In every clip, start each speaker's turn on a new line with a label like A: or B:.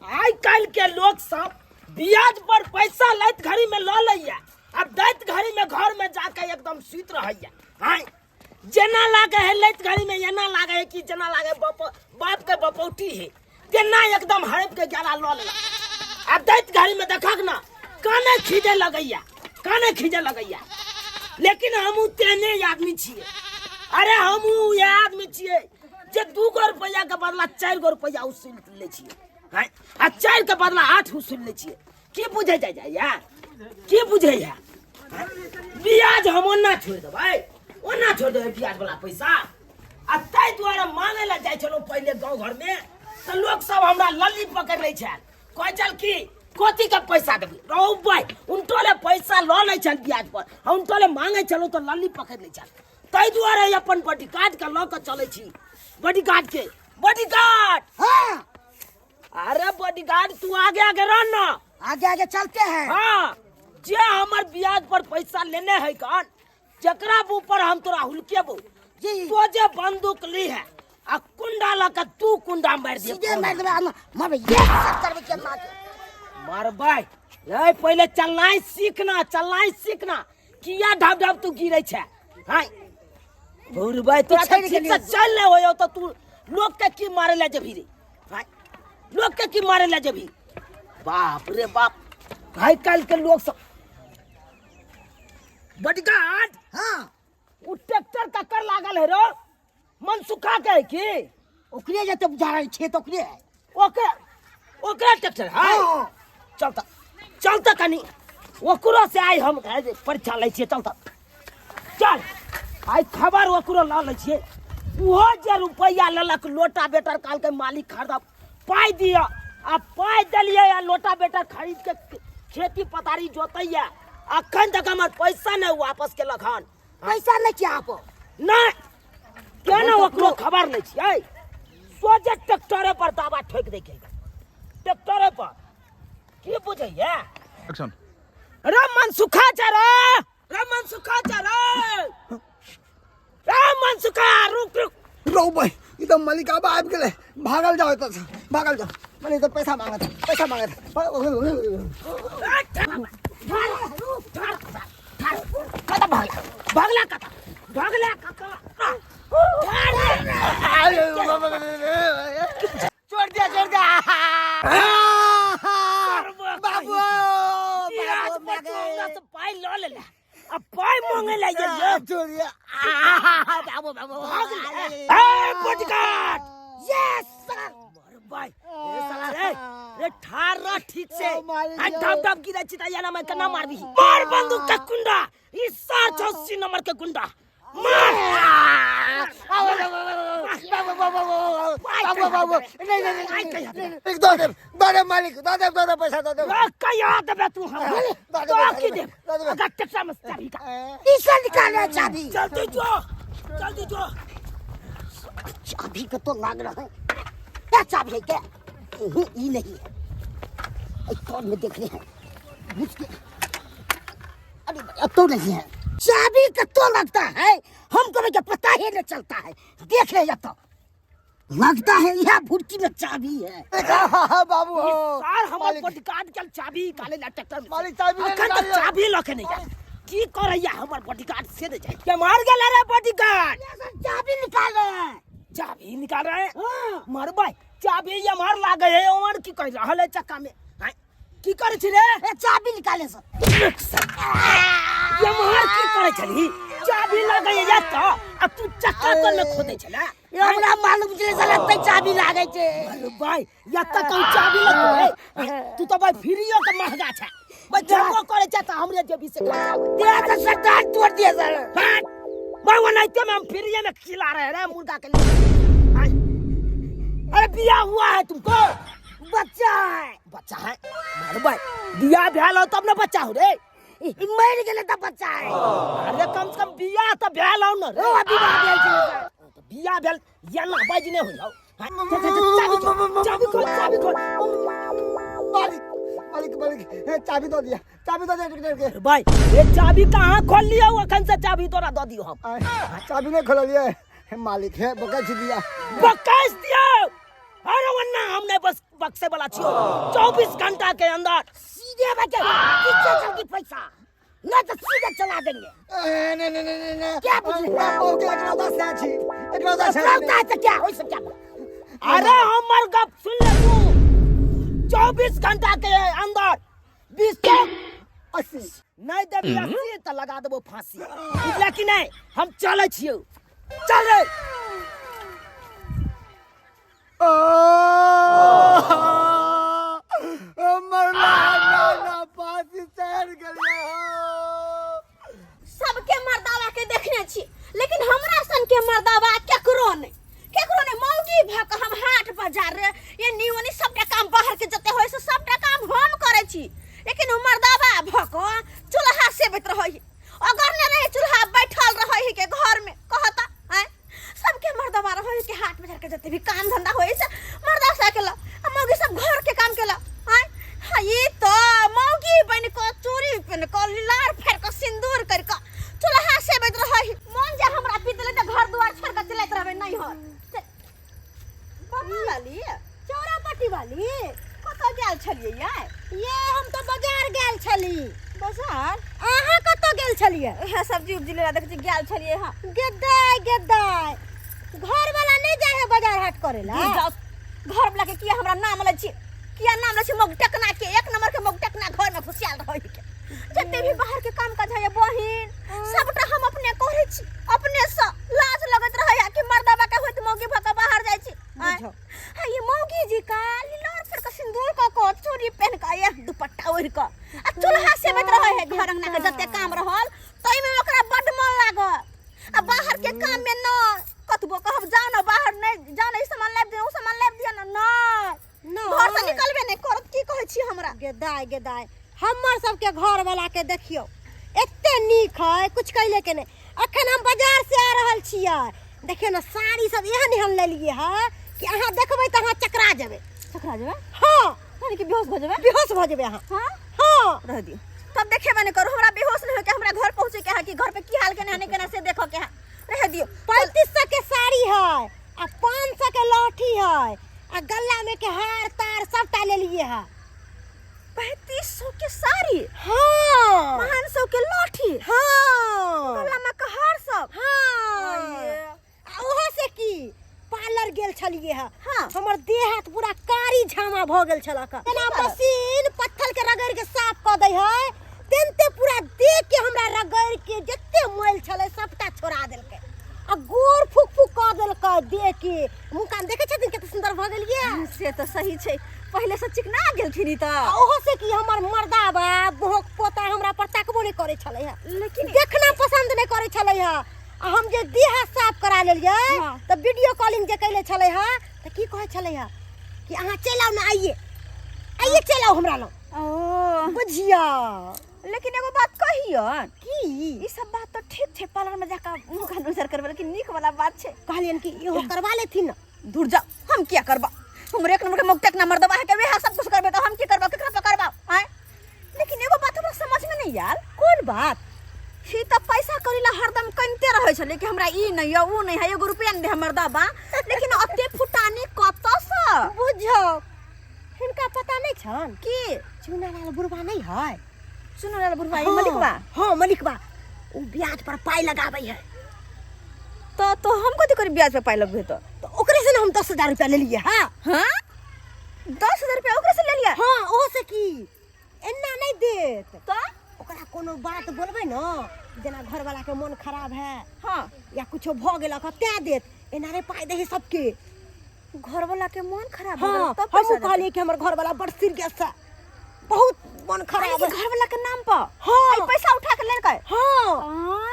A: आइ काल्हि के लोग सब ब्याज पर पैसा लैत घड़ी में लऽ लैया आ दैत घड़ी में घर में जाके एकदम सुति रहैया। आँय जेना लागे है लैत घड़ी में एना लागे है कि जेना लागे बाप बाप के बपौटी है तेना एकदम हड़प के गेला लऽ लेलक आ दैत घड़ी में देखक ना काने खींचे लगैया, काने खींचे लगैया। लेकिन हमहूँ तेहने आदमी छियै। अरे हमहूँ उएह आदमी छियै जे 2 गो रुपैआ के बदला 4 गो रुपैआ उसूल लै छियै। हैं? आ 4 के बदला 8 उसूल लै छियै। की बुझै जाइ जाइया, की बुझैया? ब्याज हम ओना छोड़ि देबै, ओना छोड़ि देबै ब्याज वाला पैसा। आ ताहि दुआरे मांगे लए जाइ छलहुँ पहिले गाँव घरमे तऽ लोक सब हमरा लल्ली पकड़ि लै छल, कहै छल कि कथी के पैसा देबै रौ भाइ। उनटोले पैसा लऽ लै छल ब्याज पर, आ उनटोले मांगे छलहुँ तऽ लल्ली पकड़ि लै छल। ताहि दुआरे अपन बॉडीगार्ड के लऽ कऽ चलै छी, बॉडीगार्ड के, बॉडीगार्ड।
B: हाँ।
A: अरे बॉडीगार्ड तू आगे आगे रह ना,
B: आगे आगे चलते हैं।
A: हाँ, जे हमर ब्याज पर पैसा लेने है कन, जकरा ऊपर हम तोरा हुलकेबो
B: जी।
A: तो जे बंदूक ली है आ कुंडा लऽ के तू कुंडा मारि दियो।
B: सीधे मारि देबै, आमा, मारबै, एक साथ करबै के मार के।
A: मारबै। ए पहिले चलनाइ सीखना, चलनाइ सीखना। किया ढब ढब तू गिरै छै? हाय। घुरबै तोरा तऽ
B: पिछड़ि
A: ठीक से
B: गेलियै।
A: चल नहि होयौ तऽ तू लोक के की मारै लए जेबही रे? हाय। लोक के की मारै लए जेबही? बाप रे बाप, आइ काल्हि के लोक सब। बॉडीगार्ड।
B: हाँ।
A: उ ट्रैक्टर ककर लागल है रो? मनसुखा के है की?
B: ओकरे जते बुझा रहल खेत ओकरे है।
A: ओकरे, ओकरे ट्रैक्टर है?
B: हाँ।
A: चल त, चल त कनी ओकरो से आइ हम परीक्षा लै छियै। चल त, चल आइ खबर ओकरो लऽ लै छियै। ओहो जे रुपैआ लेलक लोटा बेटर कहलकै मालिक खरीदब पाइ दिअ, आ पाइ देलियै आ लोटा बेटर खरीद के खेती पथारी जोतैया, अखन तक हमर पैसा नहि वापस केलक हन।
B: पैसा नहि छै अहाँ पर?
A: नहि, केना ओकरो खबर लै छियै। सोझे ट्रैक्टरे पर दावा ठोकि दै छै, ट्रैक्टरे पर। की बुझैया?
C: एक्शन।
A: रे मनसुखा जा रे, रे मनसुखा जा रे, रे मनसुखा रुक रुक।
D: रौ भाई, ई तऽ मलिकाबा आबि गेलै, भागल जाओ एतऽ से, भागल जाओ। मने तऽ पैसा मांगत, पैसा मांगत।
A: कतऽ भागला, भागला कतऽ, भागला कतऽ?
D: छोड़ दिया, छोड़ दिया। बाबू,
A: बाबू, पाइ लऽ लेला आ पाइ मांगे ला गेल।
D: छोड़ दिया बाबू, बाबू।
A: ए बॉडीगार्ड।
B: Yes sir.
A: भाई, ए साला रे, रे ठार रह ठीक से।
D: ओ मालिक
A: आ
D: यौ।
A: ढप ढप गिरै छी त एना में केना मारबी? मार बंदूक के कुंडा, ई 780 नंबर के गुंडा मार।
D: बाबू, बाबू, बाबू, बाबू, नहीं नहीं नहीं, एक दो दे, दो दे मालिक, दो दे, दो दे पैसा, दो दे।
A: रे कहिया देबे तू हमरा?
D: दो दे,
A: तो की
D: दो
A: देब?
D: दे।
A: अगर ट्रैक्टर में चाबी का
B: इसे निकाल रहे चाबी।
A: जल्दी जो, जल्दी जो।
B: चाबी का तो लाग रहा है, क्या चाबी है क्या? ये नहीं है, कौन में देख रहे हैं मुझके। अरे अब तो नहीं है चाबी का तो लगता है, हमको भी पता ही नहीं चलता है। देख ले, अब तो लगता है यह भुड़की में चाबी है।
D: बाबू हो
A: सार हमर
D: मालिक।
A: बॉडीगार्ड के चाबी निकाले ला ट्रैक्टर में।
D: मालिक, चाबी नहीं
A: अखन तक
D: निकालियो।
A: चाबी लके नहीं जा। की करैया हमर बॉडीगार्ड से दे जाए। के मार गेल रे बॉडीगार्ड?
B: ये सर चाबी निकाल रहे हैं।
A: चाबी निकाल रहे हैं?
B: हाँ।
A: मार भाई, चाबी ये मार लागे है, ओमर की कह रहल है चक्का में? हैं? की करे छी रे?
B: ए चाबी निकाले सर।
A: रुक सर। ये मार की करे छली? चाबी लागे है या तो, आ तू चक्का कोन में खोदे छला?
B: ये हमरा मालूम छले साला ते चाबी लागे छे।
A: अरे भाई, या तक कहूं चाबी लगे है। तू तो भाई फ्रीयो के महंगा छे। भाई जबो करे छे त हमरे जेबी से खर्चा होय।
B: दिया तो सरदार तोड़ दिया सर।
A: हट। भाई ओनाहिते में हम फ्रीये में खिला रहे रे मुर्गा के लिए। आय। अरे बियाह हुआ है तुमको?
B: बच्चा है।
A: बच्चा है? मार भाई, बियाह भेल हो तब ना बच्चा हो रे।
B: मर गेलै त बच्चा है।
A: अरे कम से कम बियाह त भेल हो न रे।
B: ओ विवाह भेल छै सर।
A: तो बियाह भेल ये ना बाजी नहीं होई हो। हाँ, चल, चल, चल, चाबी खोल, चाबी खोल, चाबी खोल।
D: मालिक, मालिक, मालिक, ए, चाबी दो दिया, चाबी दो दिया ट्रैक्टर के।
A: अरे भाई, ये चाबी कहाँ खोल लिया हो? अखन से चाबी तोरा दो दियो हम।
D: आय, चाबी नहीं खोल लिया मालिक, है बकैच दिया।
A: बकैच दिया। अरे वन्ना हम नहीं बस बक्से वाला छियो। 24 घंटा के अंदर
B: सीधे बचे पीछे जल्दी पैसा नहीं तो सीधे चला देंगे।
D: ए, नहीं नहीं नहीं नहीं।
B: क्या बुझली?
D: बाबू के एकलौता सैह छी, एकलौता सैह छी।
B: लगता है तो क्या हो सब क्या?
A: अरे हमर गप सुन ले तू। 24 घंटा के अंदर 20
D: 80
A: नहीं देबी, 80 तो लगा देबो फांसी, बुझला कि नहीं? हम चलै छियौ, चल रे।
D: ओ मरला ना ना फांसी चढ़ गेलियै हो।
C: सबके मर्दावा के देखने छी, लेकिन हमरा सन के मर्दावा केकरो नहीं, केकरो नहीं। मौगी भ के हम हाट बाजार रे ये नी ओनी सबटा काम बाहर के जते होय से सबटा काम हम करे छी, लेकिन उ मर्दावा भ के चूल्हा सेबैत रहै, अगर ने रहे चूल्हा बैठल रहै के घर में कहता। आय सबके मर्दावा रहै के हाट बाजार के जते भी काम धंधा होय से मर्दा सा केला, आ मौगी सब घर के काम केला। आय हाँ, ई तो मौगी बन के चूड़ी पहन के लार फेर के सिंदूर कर के चूल्हा सेबैत रहै। मन जे हमरा पी देले त घर दुआर छोड़ के चलैत रहबै नहीं हर। बाबा वाली चौरा पट्टी वाली कतऽ गेल छलियै यै?
B: ये हम तो बाजार गेल छली।
C: बाजार?
B: अहाँ कतऽ गेल छलियै?
C: इएह सब्जी उब्जी लेला देख छी गेल छलियै। हाँ।
B: गेदाय गेदाय, घर वाला नहीं जाए है बाजार हाट करेला?
C: दूर जाओ, घर वाला के किया हमरा नाम लै छी, किया नाम लै छी? मग टकना के एक नंबर के मग टकना घर में घुसियाल रहै के। जते भी बाहर के काम काज है बहिन सबटा हम अपने करै छी अपने से। लाज लगैत रहै है कि मर्दाबा के होइत मौगी भऽ के बाहर जाइ छी। आँय?
B: बुझो।
C: हाँ, ये मौगी जी का लीलर फर के सिंदूर क के चूड़ी पहन के यह दुपट्टा ओढ़ के आ चूल्हा सेबैत रहै है। घर अंगना के जते काम रहल तै में ओकरा बड्ड मन लागल, आ बाहर के काम में न कतबो कहब जाओ न बाहर, नहीं जाओ न, ई सामान लाबि दिअ, ओ सामान लाबि दिअ न, नहीं घर से निकलबे नहीं करत। की कहै छी हमरा?
B: गेदाय गेदाय, हमर सबके घर वाला के देखियौ एते नीक है, कुछ कैले के नहीं। अखन हम बाजार से आ रहल छियै, देखियौ ने साड़ी सब एहन एहन लेलियै है कि अहाँ देखबै तऽ अहाँ चकरा जेबै।
C: चकरा जेबै?
B: हाँ।
C: यानी कि बेहोश भऽ जेबै?
B: बेहोश भऽ जेबै अहाँ।
C: हाँ?
B: हाँ।
C: रह दियौ, तब देखेबे नहीं करू। हमरा बेहोश नहीं होके हमरा घर पहुँचे के है कि घर पे की हाल केने है नहीं केने से देखो के है। रह दियौ।
B: 3500 के साड़ी है आ 500 के लहठी है आ गला में के हार तार सबटा लेलिए है।
C: 3500 के साड़ी?
B: हाँ।
C: 500 के लाठी?
B: हाँ।
C: गला में के हार सब?
B: हाँ।
C: आये।
B: आ ओहो से की पार्लर गेल छलिए है।
C: हाँ।
B: हमर देह हाथ पूरा कारी झामा भ गेल छलक, जेना
C: करत?
B: मशीन पत्थर के रगड़ के साफ कऽ दै है तेनते पूरा देह के हमरा रगड़ के जते मैल छलै सबटा छोड़ा देलकै आ गोर फूक फूक कऽ देलकै देह के। मुँह कान देखै छथिन कते सुन्दर भऽ गेलियै।
C: से तऽ सही छै, पहिले से चिकना गेलखिन ई तऽ।
B: आ ओहो से की हमर मर्दा बा बोहक पोता हमरा पर ताकबो नहि करै छलै है,
C: लेकिन
B: देखना पसंद नहि करै छलै है। आ हम जे देह हाथ साफ करा लेलियै
C: हाँ।
B: तऽ वीडियो कॉलिंग जे कैले छलै है तऽ की कहै छलै है कि अहाँ चलि आउ ने, आइए आइए चलि आउ हमरा लग।
C: ओ
B: बुझिया।
C: लेकिन एगो बात कहियन।
B: की?
C: ई सब बात तऽ ठीक छै, पार्लर में जाकर मुँह कान उजर करबै, लेकिन नीक वाला बात छै।
B: कहलियन कि इहो करवा लेथिन ने।
C: दूर जाओ, हम किया करबा? हमरे एक नंबर के मौक टेकना मर्दबा है के वएह सब कुछ करबे तऽ हम की करबा, केकरा पर करबा? आँय, लेकिन एगो बात हमरा समझ में नहीं आयल।
B: कोन बात?
C: ही तऽ पैसा करी ला हरदम कनिते रहै छलै कि हमरा ई नहीं है ऊ नहीं है, एगो रुपया नहीं दे मर्दबा, लेकिन अते फुटानी कतऽ से?
B: बुझो हिनका पता नहीं छन
C: की?
B: चुनालाल बुढ़वा नहीं है?
C: चुनालाल बुढ़वा ई
B: हाँ,
C: मलिकवा?
B: हाँ मलिकवा, उ ब्याज पर पाई लगाबै है।
C: तो हम कथी करी ब्याज पर पाई लगबे? तो
B: तो ओकरे से ना हम 10,000 रुपया ले लिए। हाँ।
C: हाँ, 10,000 रुपया ओकरे से ले लिया?
B: हाँ, ओहो से की एना नहीं देत।
C: तो
B: ओकरा कोनो बात बोलबै न, जेना घरवाला के मन खराब है
C: हाँ
B: या कुछो भ गेलक तैं देत, एना रे पाई दही सबके।
C: घरवाला के मन खराब हो
B: हाँ
C: गेल तब
B: हमहूँ
C: पैसा देतै।
B: कहलियै कि हमर घरवाला बड़ सीरियस है, बहुत मन खराब है।
C: घरवाला के नाम पर?
B: हाँ।
C: आई पैसा उठा के लेलकै?
B: हाँ।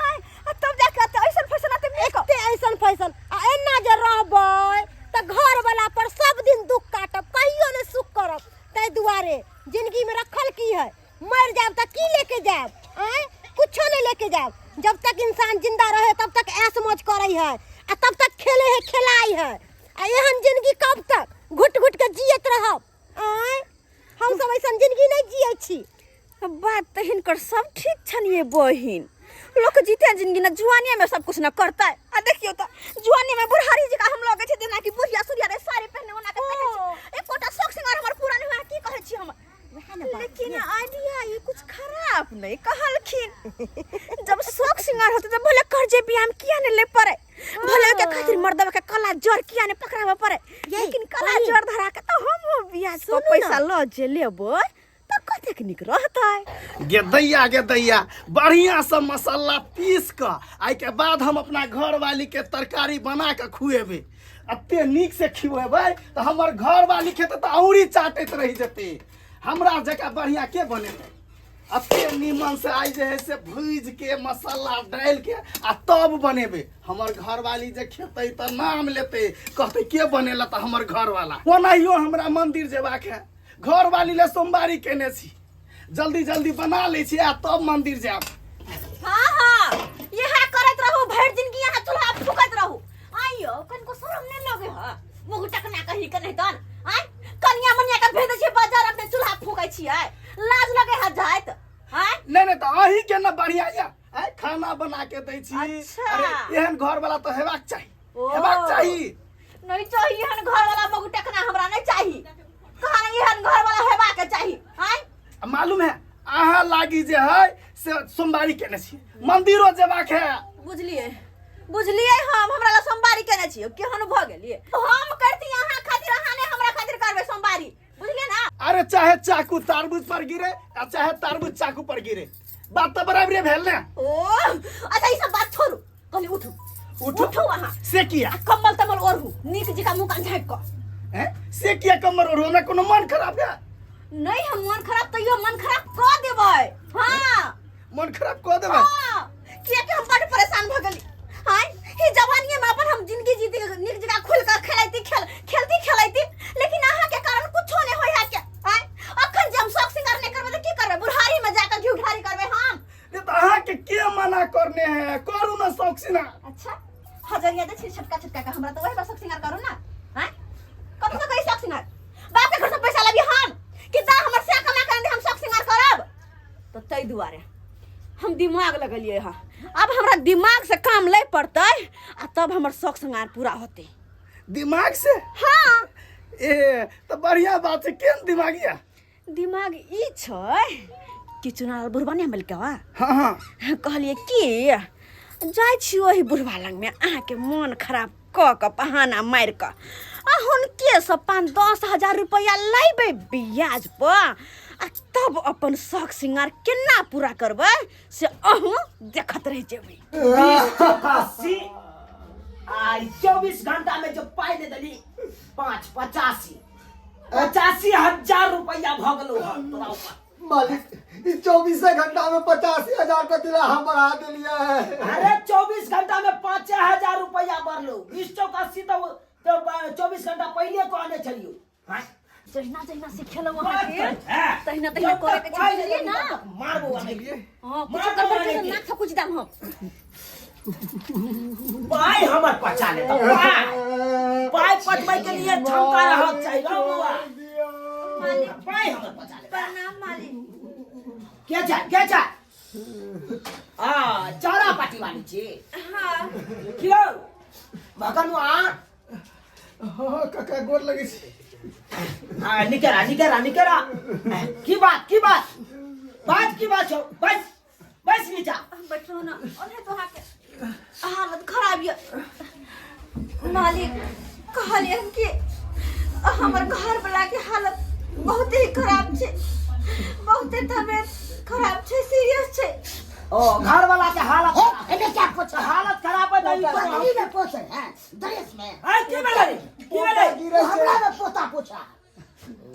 C: आय, आ तब जाके अते ऐसन फैसन अते नीक।
B: एते ऐसन फैसन। आ एना जे रहबै तऽ घरवाला पर सब दिन दुख काटब, कहियो नहि सुख करब। ताहि दुआरे जिंदगी में रखल की है, मर जायब तऽ की लेके जायब? आँय, कुछो नहीं लेके जायब। जब तक इंसान जिंदा रहे तब तक ऐश मौज करे है आ तब तक खेले है खेलाई है, आ एहन जिंदगी कब तक घुट घुट के जियत रहब? आँय, हम सब ऐसन जिंदगी नहीं जियै छी।
C: बात तऽ हिनकर सब ठीक छनि ये बहिन, लोक के जीते जिंदगी न जुआनी में सब कुछ न करता है। आ देखियो तो जुआनी में बुढ़ारी जी का हम लगे छै जेना कि बुढ़िया सुढ़िया रे साड़ी पहने ओना के देखै छी। एकोटा शौक सिंगार हमर पूरा नहीं हुआ की कहै छी हम।
B: वएह ने बात
C: लेकिन आइडिया ये कुछ खराब नहीं कहलखिन। जब शौक सिंगार होते तो भले कर्जे बियाह में किया ने ले पड़े, भले के खातिर मर्दवा के कला जर किया ने पकड़ावे पड़े, लेकिन कला जर धरा के तो हम बियाह से पैसा ल जे लेबै तो कतेक नीक रहतै।
E: गे दैया गे दैया, बढ़िया से मसाला पीस के एहिके बाद हम अपना घरवाली के तरकारी बना के खुएबे। एते नीक से खिएबै तऽ हमर घरवाली खेतै तऽ औरी चाटैत रहि जेतै। हमरा जकाँ बढ़िया के बनेतै? एते नीमन से आइ जे है से भूजि के मसाला डालि के आ तब बनेबै। हमर घरवाली जे खेतै तऽ नाम लेतै, कहतै के बनेला तऽ हमर घरवाला। ओनाहियो हमरा मंदिर जेबाक है, घरवाली ले सोमवारी केने छी, जल्दी जल्दी बना लै छी आ तब मंदिर जायब।
C: हाँ हाँ, इएह करैत रहू भरि जिंदगी, यहाँ चूल्हा फूकैत रहू। आइयो कनिको शरम नहि लगे है मुँह टकना कही के नहीं तन? आय कनिया मनिया के भेज दै छियै बाजार, अपने चूल्हा फूकै छियै, लाज लगे है जाइत? आय
E: नहीं नहीं, तऽ अहीं के ने बढ़िया या आय खाना बना के दै छी।
C: अच्छा।
E: अरे एहन घर वाला तऽ हेबाक चाही।
C: ओ।
E: हेबाक चाही।
C: नहीं चाही एहन घर वाला मगु टकना, हमरा नहीं चाही। कहाँ एहन घर वाला हेबाक चाही? आय
E: आ मालूम है अहाँ लागी जे है से सोमवारी केने छी, मंदिरो जेबाक है।
C: बुझलिए बुझलिए, हम हमरा ला सोमवारी केने छियै, केहन भऽ गेलिए? हम करती अहाँ खातिर, अहाँ नहि हमरा खातिर करबै सोमवारी, बुझलिए ना?
E: अरे चाहे चाकू तरबूज पर गिरे आ चाहे तरबूज चाकू पर गिरे, बात तऽ बराबरे भेल ने।
C: ओ अच्छा, ई सब बात छोड़ू, कहली उठू।
E: उठू?
C: उठू अहाँ।
E: से किया?
C: आ कम्बल तम्बल ओढ़ू नीक जकाँ, मुँह कान झाँपि कऽ।
E: हैं? से किया कम्बल ओढ़ू? हमरा कोनो मन खराब है?
C: नहीं, हम मन खराब तैयो मन खराब कऽ देबै। हाँ,
E: मन खराब कऽ देबै।
C: हाँ, कियाकि हम बड़ परेशान भऽ गेली। हाय ही जवानीये में अपन हम जिंदगी जीती, नीक जकाँ खुल कऽ खेलैती, खेल खेलती खेलैती, लेकिन अहाँ के कारण कुछो नहीं होय है के। हाय अखन जे हम शौक सिंगार नहीं करबै तऽ की करबै? बुढ़ारी में जाकर घी घारी करबै हम?
E: नहीं तऽ अहाँ के के मना करने है? करू ना शौक सिंगार।
C: अच्छा, हजरिया दे छी छोटका छोटका का हमरा, तऽ वही पर शौक सिंगार करू ना। हां, कथी से करी शौक सिंगार? बाप के घर से पैसा लाबी हम कि दा हमर से कमा के हम शौक सिंगार करब? तऽ ताहि दुआरे हम दिमाग लगलिए हँ। अब हमरा दिमाग से काम लै पड़तै आ तब हमर शौक सिंगार पूरा होतै।
E: दिमाग से?
C: हाँ।
E: ए तऽ बढ़िया बात छै। केहन दिमाग या?
C: दिमाग ई छै कि चुनाव बुढ़बा नहि मलिकवा।
E: हाँ हाँ।
C: कहलिए कि जाइ छी ओहि बुढ़बा लगमे, अहाँके मोन खराब कऽ कऽ बहाना मारि कऽ आ हुनकेसँ 5-10 हजार रुपैआ लेबै ब्याज पर आ तब अपन शौक सिंगार केना पूरा करबै से अहूँ देखत रहि जेबै।
A: 80 आ 24 घंटा में जो पाई दे देली, 5 85, 85,000 रुपया भऽ गेलौ हन तोरा ऊपर।
D: मालिक, ई 24 घंटा में 85,000 का दिला हम बढ़ा दिलिए है।
A: अरे, 24 घंटा में 5,000 रुपया बढ़लो, 20 चौक 80 तो 24 घंटा पहिले कहने छलियो। हाँ?
C: जहिना जहिना सिखेलहुँ अहाँके
A: हाँ।
C: तहिना तहिना
A: जब
C: करे
A: तक
C: के छै,
A: पाइ
C: बुझलियै
A: नहि
C: ना?
A: देबही तब तक मारबो अहाँके।
C: हाँ, कुछो
A: मारबो
C: गड़बड़ के
A: अहाँके।
C: नाक थकुच दाम हम।
A: पाइ हमर पचा ले, तऽ पाइ पाइ पटबै के लिए क्षमता रहक चाही रौ बौआ।
C: मालिक।
A: पाइ हमर पचा ले।
C: प्रणाम मालिक।
A: के छै, के छै? आ चौरा पार्टी वाली छी?
C: हाँ।
A: कियो भगनुआ।
E: हाँ काका, गोर लगे छी।
A: हाँ, निकरा निकरा निकरा। की बात, की बात, बात की बात छौ? बस बस नीचा।
C: बैठो ना। अरे तो अहाँके हालत खराब यऽ मालिक। कहलियै हम कि हमर घर वाला के हालत बहुत ही खराब छै, बहुते तबियत खराब छै, सीरियस छै।
A: ओ घर वाला के हालत
B: हे, एने क्या पोछे?
A: हालत खराब है तऽ ई कोनो
B: बकरी में पोछे है, ड्रेस में।
A: आय, की भेलै रे? की भेलै?
B: वो हमरा में पोता पोछा।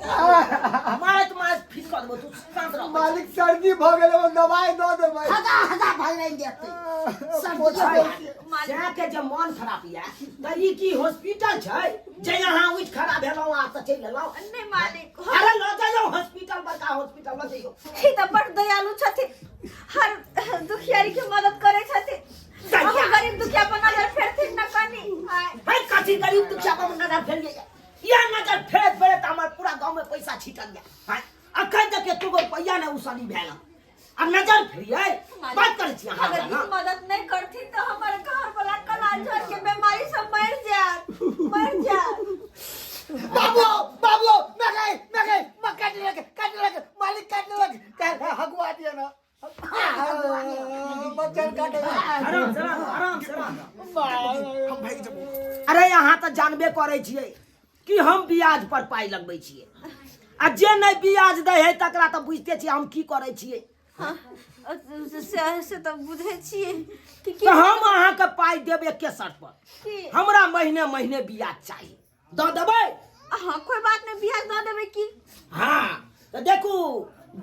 A: मारैत मारैत फिट कऽ देबौ, तू शांत रह।
D: मालिक, सर्दी भ गेलै, ओ दवाई दऽ देबै।
B: हगा हगा भर लेंगे सर्दी।
D: पोछा दै छियै।
A: जाके जे मन खराब यऽ तऽ ई की हॉस्पिटल छै जे अहाँ उठि खड़ा भेलहुँ आ तऽ चलि एलहुँ?
C: नहि मालिक।
A: अरे लऽ जइयौ हॉस्पिटल, बड़का हॉस्पिटल लऽ जइयौ।
C: ई तऽ बड़ दयालु छथिन, हर दुखियारी के मदद करै छथिन। अहूँ गरीब दुखिया पर नजर फेरथिन न कनी आय।
A: है कथी गरीब दुखिया पर नजर फेरिए? इएह नजर फेरैत फेरैत हमर पूरा गाँव में पैसा छिटल यऽ। हैं, अखन तक एको गो रुपैआ नहि उसली भेल हँ। आ नजर फेरियै बात करै छी अहाँ
C: अगर
A: हमरा
C: ई
A: ना
C: मदद नहीं करथिन तो हमारे घर वाला कलाजर के बीमारी से मर जात, मर जात।
D: बाबू बाबू, मैं गई, मैं गई, मैं काटने लगे, काटने लगे, मालिक काटने लगे, कह हगवा दिया ना, मच्छर काटे।
A: आराम से राख, आराम से राख।
E: हम भागि जेबो।
A: अरे अहाँ तऽ जानबे करै छियै कि हम ब्याज पर पाइ लगबै छियै आ जे नहि ब्याज दै है तकरा तऽ बुझिते छियै हम की करै छियै।
C: हाँ, से से तऽ बुझै छियै कि की
A: तऽ हम अहाँके पाइ देब एके शर्त पर।
C: की?
A: हमरा महीने महीने ब्याज चाही, दऽ देबै?
C: हाँ, कोई बात नहीं, ब्याज दऽ देबै की।
A: हाँ तऽ देखू,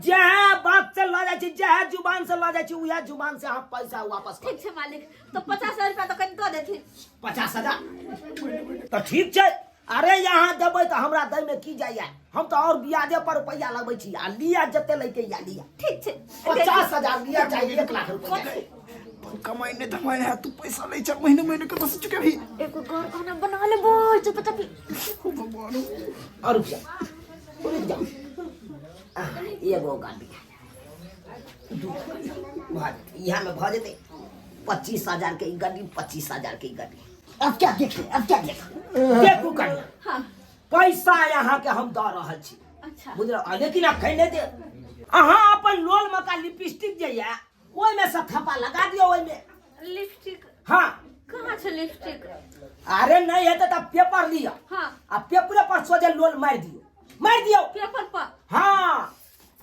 A: जएह बात से लऽ जाइ छी, जएह जुबान से लऽ जाइ छी, उएह जुबान से अहाँ पैसा वापस कऽ।
C: ठीक छै मालिक, तऽ 50,000 रुपया तऽ कनि दऽ देथिन।
A: 50,000 तऽ ठीक छै। अरे यहाँ देबै तऽ हमरा दैमे की जाइया, हम तऽ और ब्याजे पर रुपैआ लगबै छी। आ लिअ जते लैके या लिअ।
C: ठीक छै।
A: 50,000 लिअ, चाही 1 लाख रुपैआ।
E: कमाइ नहि धमाइ है, तू पैसा लै छ महीने महीने, कतऽ से चुकेबही?
C: एगो घर खाना बना लेबै चुप चापी।
E: ओ भगवान!
A: और रुक जा, रुक जाओ। एगो गाड़ी दू भऽ जेतै, इएहमे भऽ जेतै। 25,000 के ई गड्डी, 25,000 के ई गड्डी।
B: अब क्या देखे, अब क्या देखे?
A: देखू कनिया।
C: हाँ।
A: पैसा अहाँके हम दऽ रहल छी।
C: अच्छा।
A: बुझलहुँ? लेकिन अखन नहि देब। अहाँ अपन लोल मका लिपस्टिक जे यऽ ओहिमे से थप्पा लगा दियौ ओहिमे।
C: लिपस्टिक?
A: हाँ।
C: कहाँ छै लिपस्टिक?
A: अरे नहि हेतै तऽ पेपर लिअ।
C: हाँ।
A: आ पेपरे पर सोझे लोल मारि दियौ, मारि दियौ
C: पेपर पर।
A: हाँ,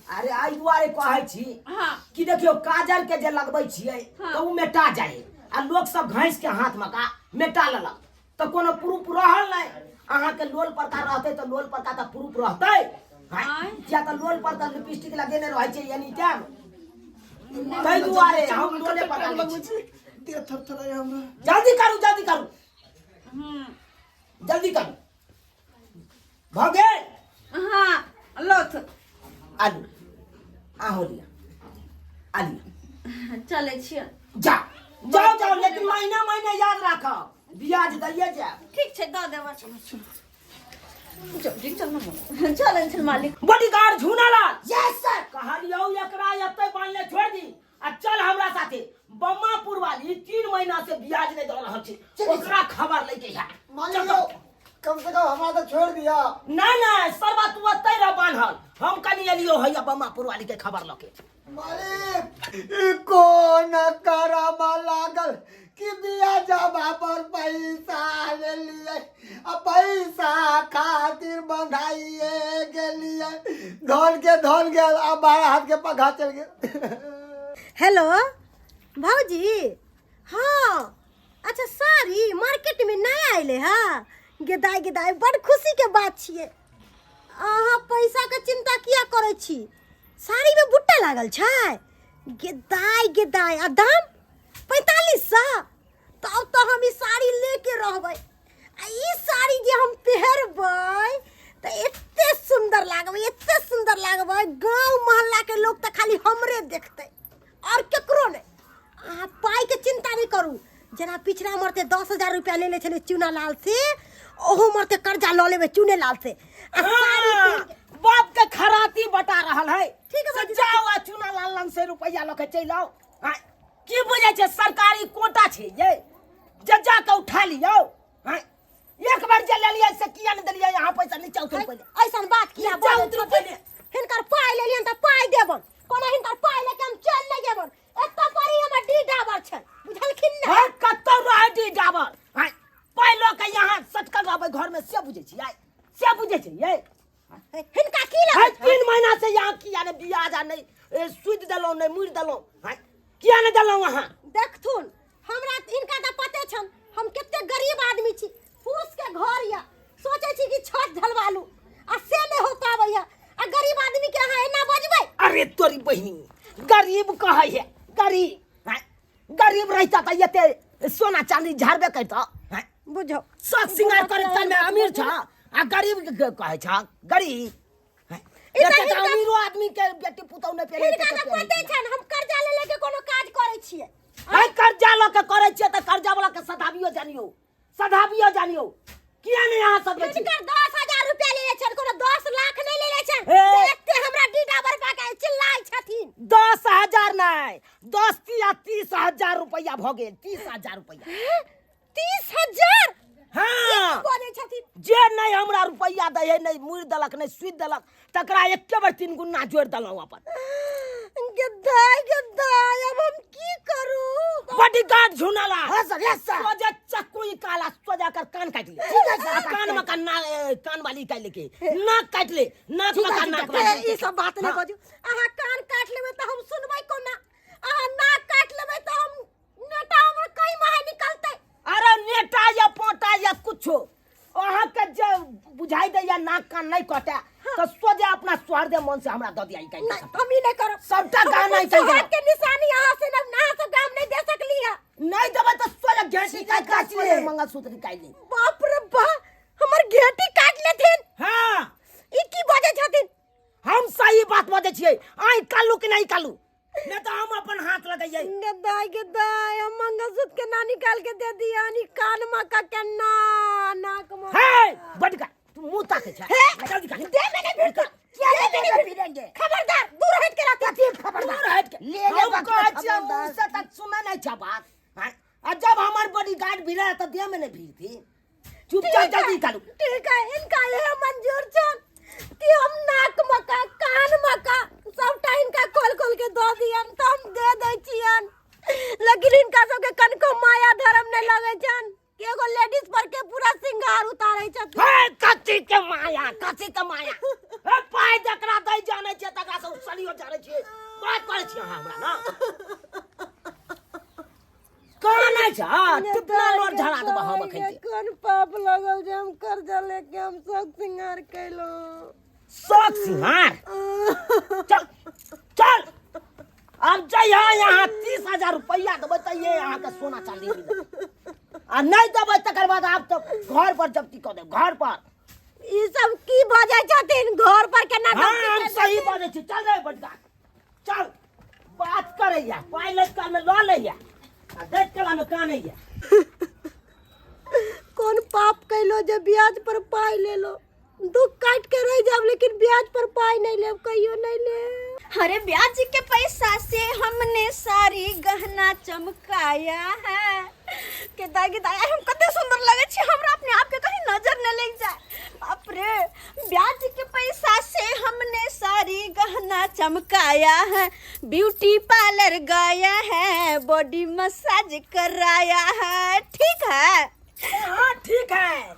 A: अरे एहि दुआरे कहै छी
C: हाँ
A: कि देखियौ, काजल के जे लगबै छियै
C: हाँ।
A: तऽ ओ मेटा जाइ आ लोक सब घैंस के हाथ मे का मेटा लेलक तऽ कोनो प्रूफ रहल नहि। अहाँके लोल परका रहतै तऽ लोल परका तऽ प्रूफ रहतै।
C: आँय?
A: किया तऽ लोल पर तऽ लिपस्टिक लगेने रहै छै एनी टाइम, ताहि दुआरे हम लोले परका लै
E: लगबै
A: छी।
E: छी, देह थरथराइ हमरा।
A: जल्दी करू, जल्दी करू।
C: हम्म।
A: जल्दी करू, भऽ गेल।
C: हाँ, लौथ।
A: आलू आहो, लिअ, आ लिअ।
C: चलै छियै।
A: जा, जाओ जाओ, लेकिन महीना महीना याद राखब, ब्याज दैये जायब।
C: ठीक छै, दऽ देबै। जल्दी चल ना, चलै छै मालिक।
A: बॉडीगार्ड झूनालाल।
B: Yes sir.
A: कहलियौ एकरा एते बान्हले छोड़ दी आ चल हमरा साथे। बम्मापुर वाली 3 महीना से ब्याज नहीं दऽ रहल छै, ओकरा खबर लैके है।
D: मालिक यौ, कम से कम हमरा तो छोड़ दिया।
A: नहीं नहीं सरबा, तू ओतै रह बान्हल, हम कनी एलियो हैया बम्मापुर वाली के खबर लके।
D: मालिक, ई कोन करामा लागल कि बिया जमा पर पैसा ले लिए आ पैसा खातिर बंधाइए गेलिए, धन के धन गेल आ 12 हाथ के पघा चल गेल।
F: हेलो भौजी। हाँ, अच्छा, साड़ी मार्केट में नहीं आयले है? गेदाय गेदाय, बड़ खुशी के बात छियै। अहाँ पैसा के चिंता किया करै छी? साड़ी में बुट्टा लागल छै? गेदाय गेदाय, आ दाम 4500? तब तऽ हम ई साड़ी लेके रहबै। आ ई साड़ी जे हम पहिरबै तऽ एते सुन्दर लागबै, एते सुन्दर लागबै, गाँव मोहल्ला के लोग तऽ खाली हमरे देखतै और केकरो नहि। अहाँ पाइके चिंता नहि करू। जेना पिछला मरते 10,000 रुपया लेने छलै चूना लाल से, ओहो मरते कर्जा लऽ लेबै चूने लाल से आ साड़ी
A: हाँ, बाप के खराती बटा रहल है।
F: ठीक है
A: से
F: भौजी।
A: जाओ आ चूना लाल लंग से रुपया लऽ के चलि आउ। हाँ, की बुझै छै, सरकारी कोटा छै ये जे जा के उठा लियौ। हाँ, एक बार जे लेलियै से किया नहि देलियै यहाँ पैसा? नीचा उतरू पहिले।
F: ऐसन बात किया
A: नीचा
F: बजै
A: उतरू
F: छथिन?
A: पहिले।
F: हिनकर पाइ लेलियन तऽ पाइ देबन। कोना हिनकर पाइ लेके हम चलि नहि जेबन। एतऽ पर ही हमर डी डाबर छै, बुझलखिन ने?
A: हाँ, कतौ रहै डी डाबर। हाँ, पाइ लऽ के यहाँ सटकल रहबै घर में, से बुझै छियै? से बुझै छियै?
F: हिनका की
A: है
F: लगै?
A: 3 महीना से यहाँ किया ने ब्याज आ नहीं सूद देलहुँ, नहीं मुड़ि देलहुँ? हाँ, किया नहि देलहुँ अहाँ?
F: देखथुन, हमरा हिनका तऽ पते छन हम कते गरीब आदमी छी। फूस के घर यऽ, सोचै छी कि छत ढलवा लू आ से नहि हो पाबैया। आ गरीब आदमी के अहाँ एना बजबै?
A: अरे तोरी बहिनी, गरीब कहै है गरीब। हाँ, गरीब रहिता तऽ एते सोना चांदी झाड़बे करता? हाँ,
F: बुझो।
A: शौक सिंगार करे में अमीर छ आ गरीब के कहै छ गरीब। हाँ,
F: ई तऽ
A: एते तऽ अमीरो आदमी के बेटी पुतहु नहि पेले।
F: हिनका तऽ पते छन हम कर्जा ले लेके कोनो काज करै छियै।
A: है, कर्जा लऽ के करै छियै तऽ कर्जा वाला के सधाबियो जानियो, सधाबियो जानियो। किया नहि अहाँ सधबै छी?
F: हिनकर 10,000 रुपया लेले छन, कोनो 10 लाख नहि लेले छन
A: हे।
F: जे एते हमरा डीडा बरपा के चिल्लाइ छथिन।
A: 10,000। नहि 10 या 30,000 रुपैआ भऽ गेल। 30,000 रुपैआ।
F: 30,000?
A: हाँ।
F: बजै छथिन।
A: जे नहि हमरा रुपैआ दै है, नहि मुड़ि देलक, नहि सुति देलक, तकरा एके बेर 3 गुना जोड़ि देलहुँ अपन।
F: गद्दाई गद्दाई, अब हम की करू?
A: बॉडीगार्ड झुनाला।
B: हाँ सर, यस सर।
A: सोजा चक्कू निकाला, सोजा कर कान काट ले।
B: ठीक है सर,
A: आ कान में का ना, कान वाली काट ले के नाक काट ले, नाक में का नाक वाली।
F: ई सब बात नहीं
A: हाँ।
F: बजू। अहाँ कान काट लेबै तऽ हम सुनबै कोना? अहाँ नाक काट लेबै तऽ हम नेटा हमर कई माहे निकलतै।
A: अरे नेटा या पोटा या कुछो अहाँ के जे बुझाई दे या नाक कान नहीं कटे तो सोजे अपना स्वार्थ मन से हमरा दऽ दिया ई काटि
F: नहीं, हम ई नहीं करब।
A: सबटा
F: हम
A: गाना
F: अपन
A: ई काटि
F: सुहाग
A: देब।
F: के निशानी अहाँ से न अहाँ सब गाम नहीं दे सकली है।
A: नहीं देबै तऽ सोजे घेंटी
B: सीधा
A: काटि
B: काटि
A: ले,
B: ले।
A: मंगलसूत्र निकालि ले।
F: बाप रे बाप, हमर घेंटी काट लेथिन।
A: हाँ।
F: ई की बजै छथिन?
A: हम सही बात बजै छियै। आइ कालू कि नहीं कालू, नहीं तो हम अपन हाथ लगैयै।
F: गद्दाई गद्दाई, हम मंगलसूत्र के ना निकाल के दे दिया नी कान मा का के ना नाक मा।
A: हे बडका, तू मुंह ताके छै।
F: हे,
A: जल्दी कर।
F: दे मैंने फिर तो।
B: क्या
F: दे
B: ले
F: मैंने
B: लेंगे
F: फिर।
B: फिरेंगे?
F: खबरदार, दूर हट के रहते।
B: कथी खबरदार?
A: दूर हट के।
B: ले ले
A: हम
B: बात
A: कहै छियै,
B: खबरदार।
A: मुंह से तक सुनै नहीं छै बात। हाँ? आ जब हमर बॉडीगार्ड भी रहे त देह में नहीं भीड़ थी। चुपचाप
F: ठीक है,
A: जल्दी निकालू।
F: ठीक है, इनका यह मंजूर छन कि हम नाक मका कान मका सबटा इनका खोल खोल के दऽ दियन तऽ हम दे दै छियन, लेकिन इनका सबके कनको माया धर्म नहीं लगै छन कि एगो लेडीज पर के पूरा श्रृंगार उतारै छथिन।
A: हे कथी के माया, कथी के माया? हे पाइ जकरा दै जानै छियै तकरा से उसलियो जानै छियै। बात करै छियै अहाँ हमरा ना? कानै छ, टिपना नोर झड़ा देबऽ हम अखन के।
F: कोन पाप लगल जे हम कर्जा लेके हम शौक श्रृंगार कैलहुँ?
A: शौक श्रृंगार? चल चल, अब जइहा यहाँ 30,000 रुपैआ देबै तऽ ये अहाँके सोना चांदी मिलत, आ नहि देबै तकर बाद आब तऽ घर पर जब्ती कऽ देब, घर पर।
F: ई सब की बजै छथिन? घर पर केना
A: हाँ,
F: जब्ती
A: हम
F: कऽ
A: सही
F: देथिन?
A: बजै छी। चल रे बटका, चल। बात करैया पाइ लैत काल में लऽ लैया आ दैत काल में कानैया।
F: कोन पाप कैलो जे ब्याज पर पाइ लेलो? दुख काट के रह जाब लेकिन ब्याज पर पाइ नहीं लेब, कहियो नहीं लेब।
C: अरे ब्याज के पैसा से हमने सारी गहना चमकाया है। के दाई के दाई, हम कते सुंदर लगे छी, हमरा अपने आप के कहीं नजर न लग जाए। बाप रे, ब्याज के पैसा से हमने सारी गहना चमकाया है, ब्यूटी पार्लर गया है, बॉडी मसाज कराया है। ठीक है?
A: हाँ ठीक है।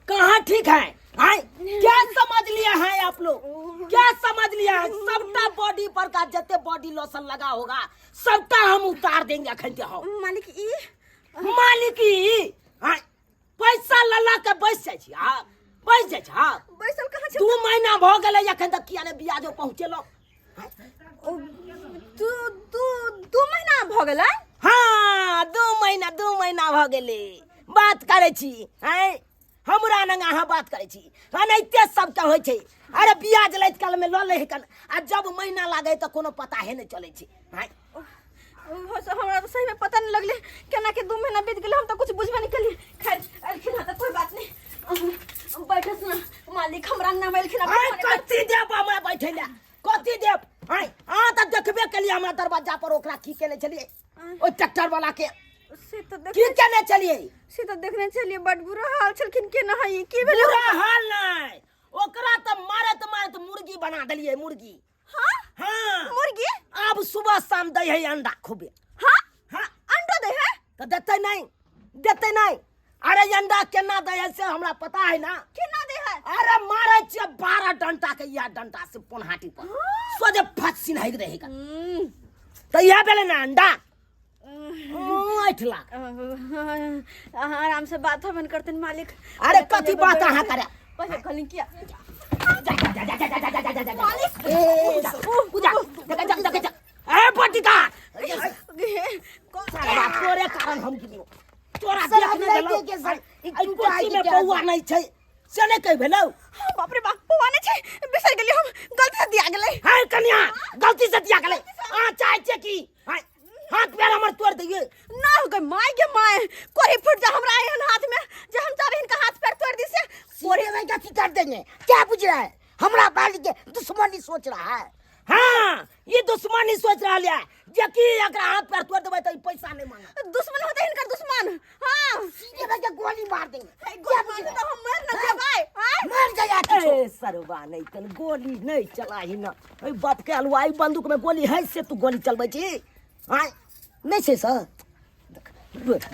A: कहाँ ठीक है? आय, क्या समझ लिया है आप लोग? क्या समझ लिया है? सबटा बॉडी पर का जते बॉडी लोशन लगा होगा सबटा हम उतार देंगे अखन के। हो
C: मालिक ई
A: मालिक ई, आय, पैसा लला के बैस जाइ छी। हाँ, बैस जाइ छी। हाँ।
C: बैसल कहाँ छी?
A: 2 महीना भ गेलै, अखन तक किया ने ब्याजो पहुँचेलो?
C: दू दू दू महीना भ गेलै?
A: हाँ, 2 महीना, 2 महीना भ गेलै। बात करै छी आँय, हमरा नंग अहाँ बात करै छी, एनाहिते सबके होइ छै। अरे ब्याज लैत काल में लऽ लै है कन, आ जब महीना लागै तऽ कोनो पता हे नहि चलै छै। आँय,
C: ओहो से हमरा तऽ सही में पता नहीं लगले केना के 2 महीना बीत गेलै, हम तऽ कुछ बुझबे नहीं केलियै। खैर एलखिन हँ तऽ कोई बात नहीं, बैठस ना मालिक, हमरा अंगना में एलखिन हँ।
A: आँय, कथी देब हमरा बैठै लए? कथी देब? आँय, अहाँ तऽ देखबे केलियै हमरा दरवाजा पर ओकरा की केने छलियै ओहि ट्रैक्टर वाला के।
C: से तऽ
A: की केने छलियै?
C: से तऽ देखने छलियै, बड बुरा हाल छलखिन। केना है, की भेलै?
A: बुरा हाल नहि, ओकरा तऽ मारैत मारैत मुर्गी बना देलियै, मुर्गी।
C: हाँ?
A: हाँ।
C: मुर्गी?
A: अब सुबह शाम दै है अंडा खूबे।
C: हाँ?
A: हाँ।
C: अंडो दै है?
A: तऽ देतै नहि, देतै नहि। अरे अंडा केना दै है से हमरा पता है ना।
C: केना दै है?
A: अरे मारै छियै 12 डंटा के, इएह डंटा से पोनहाटी पर सोझे फट सिन्हाइक रहेगा तऽ इएह भेलै ने अंडा। 8 लाख।
C: अहाँ आराम से बात हवन करतन मालिक।
A: अरे कथी बात अहाँ करे?
C: पहिले कहली किया?
A: जा जा जा जा जा जा जा जा जा।
C: मालिक।
A: ए, जा जा जा जा जा। ए बटिका, साला तोरे कारण हम गिरियो। तोरा
B: सर, हम
A: देखने
B: लड़के
A: गेलौ।
B: के सर, ई
A: एहि
B: टूटा
A: कुर्सी
B: है
A: में
B: कि क्या
A: पौआ
B: सर?
A: नहीं छै से नहीं कहि भेलौ?
C: बाप रे बाप, पौआ नहीं छै, बिसरि गेलियै हम, गलती से दिया गेलै।
A: हाय कन्या, गलती से दिया गेलै। अहाँ चाहै छियै कि हाय, हाथ पैर हमर तोड़ि दियै?
C: ना हो गए my गे my, कोरी फुट जा हमरा एहन हाथ में जे हम चाहबै हिनका हाथ पैर तोड़ दी से।
B: कोरी में क्या कर देंगे? क्या बुझ रहा है? हमरा बाली के दुश्मनी सोच रहा है।
A: हाँ ये दुश्मनी सोच रहल है जे कि एकरा हाथ पैर तोड़ देबै तऽ ई पैसा नहि मांगत।
C: दुश्मन होते हिनकर दुश्मन। हाँ
B: सीधे भैया गोली मार देंगे।
C: हे, गोली मार तो हम मर न जेबै। आय
B: मर जाए किछो।
A: ए सरवा नहीं तन गोली नहीं चलाही न। ए बाप के हलवाई बंदूक में गोली है से तू गोली चलबै छी? आय नहीं छै सर।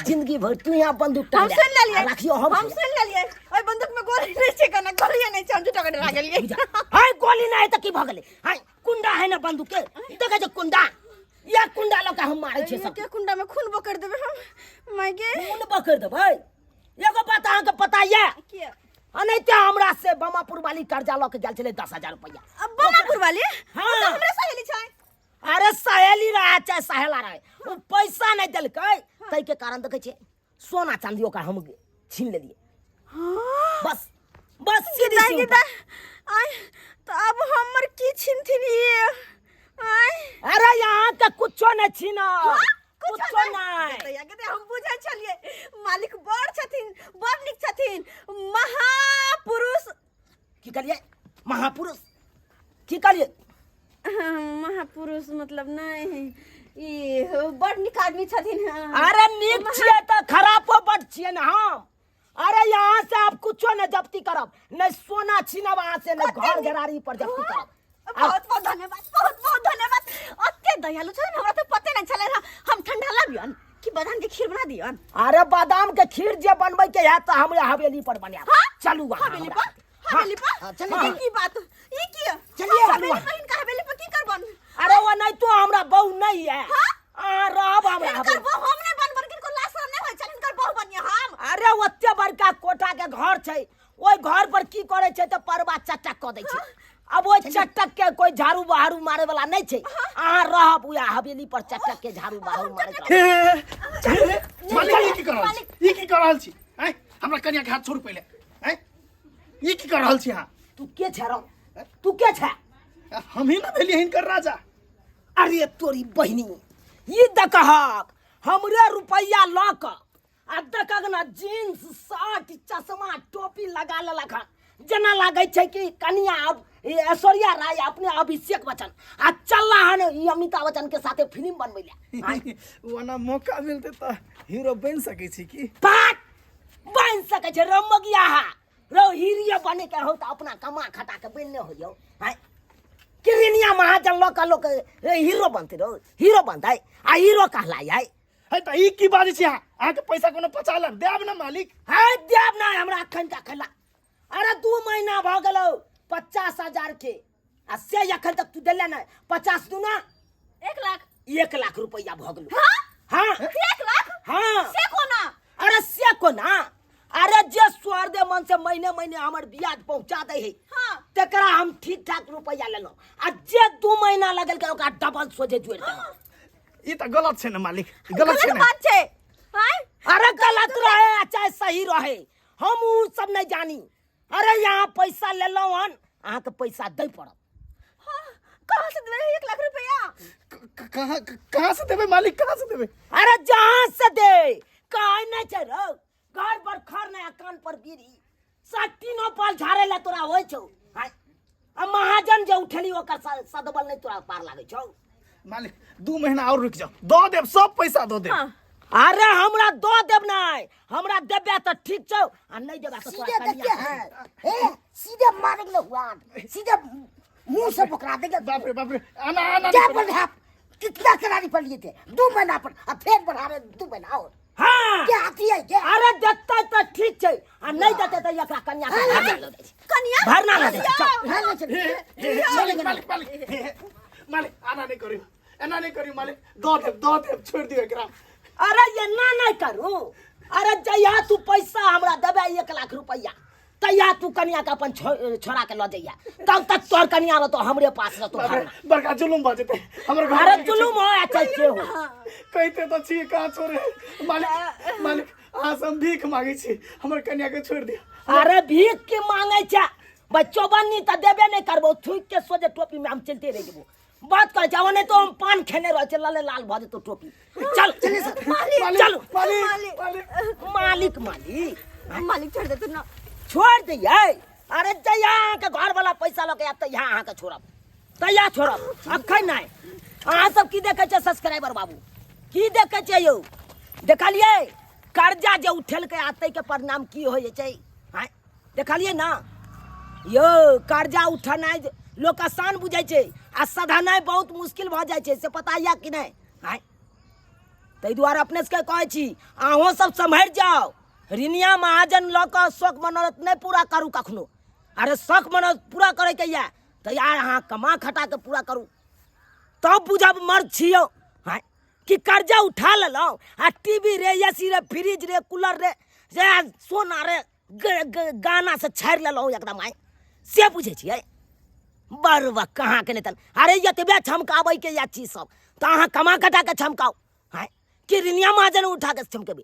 A: जिंदगी भर तू यहाँ बंदूक
C: हम
A: टांग
C: सुन लेलियै।
A: राखियो हम
C: हम सुन लेलियै, ओहि बंदूक में गोली नहीं छै, कना गोली नहीं छै, हम झूठा के डरा गेलियै।
A: हाय गोली नहीं तऽ की भऽ गेलै? हाय कुंडा है ना बंदूक के, देखै छै कुंडा, या कुंडा लऽ के हम मारै छियै सब।
C: के कुंडा में खून बकर देबै हम माय गे।
A: खून बकर देबै? एगो बात अहाँके पता यऽ?
C: के?
A: अनैते हमरा से बमापुर वाली कर्जा लऽ के गेल छलै 10,000 रुपैआ।
C: अब बमापुर वाली?
A: हाँ।
C: ओ तऽ हमरे सहेली छै।
A: अरे सहेली रहे चाहे सहेला रहे, ओ पैसा नहीं देलकै ताहि के कारण देखै छियै सोना चांदी ओकरा हम छीन लेलियै।
C: हाँ।
A: बस बस सीधी
C: दाई
A: सी
C: गे
A: उपाय।
C: दाई, आय तो अब हमर की छिनथिन ये? आय
A: अरे यहाँ के कुछो नहीं छीन,
C: हाँ?
A: कुछो नहीं।
C: दैया के हम बुझै छलियै मालिक बड़ छथिन, बड़ नीक छथिन, महापुरुष।
A: की कहलियै? महापुरुष की कहलियै?
C: महापुरुष मतलब नहीं, ई बड़ नीक आदमी छथिन। हाँ।
A: अरे नीक छियै तऽ खराबो बड छियै ने हम। अरे यहाँ से आप कुछो नहीं जब्ती करब, नहीं सोना छीनब अहाँ से, नहीं घर घेरारी पर जब्ती करब।
C: बहुत बहुत धन्यवाद, बहुत बहुत धन्यवाद। अते दयालु छथिन, हमरा तऽ पते नहीं छलै। हम ठंडा लाबियन कि बादाम के खीर बना दियन?
A: अरे बादाम के खीर जे बनबै के है तऽ हमरे हवेली पर बनायब।
C: हाँ?
A: चलू अहाँ
C: हवेली
A: हमरा
C: पर?
A: साथे। हाँ।
C: हवेली पर?
B: हाँ, चलिए।
C: ई की बात? ई की?
B: चलिए।
C: हम हवेली पर, हिनका हवेली पर की करबन?
A: अरे वो नहीं तो हमरा बहू नहीं है।
C: हाँ?
A: अहाँ रहब हमरा
C: हिनकर
A: हवेली।
C: बहू हम नहीं बनबन, किनको लाज शरम नहीं होइ छनि, हिनकर बहू बनिए हम।
A: अरे ओते बड़का कोठा के घर छै, ओहि घर पर की करे छै तऽ परबा चटक कऽ दै छै। अब ओहि चटक के कोई झाड़ू बहारू मारे वाला नहीं छै। अहाँ रहब उएह हवेली पर चटक के झाड़ू बहारू मारे
E: हे, हे, मालिक ई की कर रहल छी? ई की कर रहल छी? आँय, हमरा कनिया के हाथ छोड़ू पहिले। आँय, ई की कर रहल छी अहाँ?
A: तू के छै रौ? तू के छै?
E: हम ही ना भेलियै हिनकर राजा।
A: अरे तोरी बहिनी, ई देखहक हमरे रुपैआ लऽ कऽ आ देखक ने जीन्स शर्ट चश्मा टोपी लगा लेलक हन, जेना लागै छै कि कनिया अब ई ऐश्वर्या राय अपने अभिषेक बच्चन आ चलला हन ई अमिताभ बच्चन के साथे फिल्म बनबै लए। आँय,
E: ओना मौका मिलतै तऽ हीरो बनि सकै छी की?
A: पाक बनि सकै छै रमगिया हा रौ, हीरिये बने के हो तऽ अपना कमा खटा के बनि नहि होइयौ। आँय, किरनिया महाजन लऽ कऽ लोक हीरो बनतै रौ, हीरो बनतै आ हीरो कहलाइ है।
E: है तऽ ई की बाजै छी अहाँ? अहाँके पैसा कोनो पचा लग देब ना मालिक?
A: है देब ना हमरा अखन का खेला। अरे 2 महीना भऽ गेलौ 50,000 के, आ से अखन तक तू देले नहि। 50 दूना
C: 1 लाख।
A: 1 लाख रुपैआ भऽ गेलौ।
C: हाँ?
A: हाँ।
C: 1 लाख?
A: हाँ।
C: से कोना?
A: अरे से कोना? अरे जे स्वर्दे मन से महीने महीने हमर ब्याज पहुंचा दे है,
C: हाँ।
A: तेकरा हम ठीक ठाक रुपैआ लेलहुँ, आ जे 2 महीना लगल के ओकरा डबल सोझे जोड़ि देलहुँ।
E: ई तऽ गलत छै ने मालिक, गलत छै
C: गलत
E: ने।
C: बात छै। आँय?
A: अरे गलत रहे आ चाहे सही रहे, हम उ सब नहीं जानी। अरे यहाँ पैसा लेलहुँ हन, अहाँके पैसा दै पड़त।
C: हाँ, कहाँ से देबै 1 लाख रुपया?
E: कहाँ से देबै मालिक, कहाँ से देबै?
A: अरे जहाँ से दे, कहै नहि छै रौ, घर पर खर नहि आ कान पर बीड़ी, तीनो पाल झाड़े ला तोरा होइ छौ। आँय, आ महाजन जे उठेली ओकर सदबल नहि तोरा पार लागै छौ।
E: मालिक 2 महीना और रुकि जाओ, दऽ देब सब पैसा दऽ देब।
C: हाँ।
A: अरे हमरा दऽ देब नहि, हमरा देबे तऽ ठीक छौ, आ नहि देबे तऽ तोरा
B: सीधे
A: कनिया
B: देखते हैं, ए, सीधे मारेंगे हुआ, सीधे मुंह से पकड़ा देंगे।
E: बाप रे बाप रे, आना आना
B: क्या
E: नहीं
B: बोल रहे आप? कितना करारी पर लिए थे 2 महीना पर, अब फिर बढ़ा रहे 2 महीना और।
A: हाँ।
B: क्या आती है क्या?
A: अरे देते तो ठीक छै, आ नहीं देते तो एकरा कन्या के भरना लऽ दै छै।
C: कन्या?
A: भरना लऽ दै छै, चल।
B: हाँ, चल।
E: हे, हे, हे, मालिक, मालिक, मालिक, हे, हे, मालिक, आना नहीं करियो, एना नहीं करियो मालिक, दऽ देब, दऽ देब, छोड़ि दियौ एकरा।
A: अरे एना नहीं करू, अरे जहिया तू पैसा हमरा देबे 1 लाख रुपैआ, तहिया तू कन्या के अपन छोड़ा के लऽ जइया, तब तक तोहर कन्या रहतो हमरे पास रहतो।
E: बाप रे,
A: भरना।
E: बड़का जुलुम भऽ जेतै हमर घर।
A: अरे जुलुम हो या चाहे जे हो।
E: कहिते तऽ छी कहाँ छोड़े। मालिक, मालिक, अहाँ से हम भीख मांगै छी, हमर कन्या के छोड़ि दियौ।
A: अरे भीख की मांगै छै? बच्चो बन्नी तऽ देबे नहीं करबो, थूक के सोझे टोपी में हम चलते रह जेबो। बात करै छै, ओने तो हम पान खेने रहै छै, लले लाल भऽ जेतौ टोपी। चल
B: चलिए सर।
C: मालिक,
A: चलू।
E: मालिक,
C: मालिक।
E: मालिक।
A: मालिक, मालिक।
C: मालिक छोड़ देतौ ना।
A: छोड़ दियै? अरे जहिया अहाँके घर वाला पैसा लऽ के आयत तहिया अहाँके छोड़ब। तहिया छोड़ब अखन नहि। अहाँ सब की देखै छियै सब्सक्राइबर बाबू, की देखै छियै यौ? देखलियै कर्जा जे उठेलकै आ ताहिके परिणाम की होइ छै? आँय, देखलियै ने यौ? कर्जा उठेनाइ जे लोक आसान बुझै छै आ सधेनाइ बहुत मुश्किल भऽ जाइ छै, से पता यऽ कि नहि? आँय, ताहि दुआरे अपने सबके कहै छी, अहूँ सब सम्हरि जाउ। ऋणिया महाजन लऽ कऽ शौक मनोरथ नहि पूरा करू कखनो। अरे शौक मनोरथ पूरा करैके यऽ तऽ यार अहाँ कमा खटा कऽ पूरा करू, तब बुझब मर्द छियौ। आँय, कि कर्जा उठा लेलहुँ आ टीवी रे, एसी रे, फ्रिज रे, कूलर रे, से सोना रे, गाना से छाड़ि लेलहुँ एकदम। आइ से बुझै छियै? बड़ कहाँके नहि तन। अरे एतबे छमकाबैके यऽ चीज सब तऽ अहाँ कमा खटा कऽ छमकाउ। आँय, कि ऋणिया महाजन उठा कऽ छमकेबै?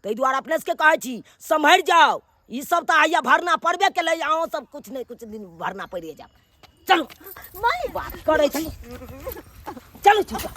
A: ताहि दुआरे अपने सबके कहै छी, सम्हरि जाउ। ई सब तऽ आइया भरना पड़बे केलै, अहूँ सब कुछ नहि कुछ दिन भरना पड़िए जायब। चलू, बात करै छी, चलू चलू।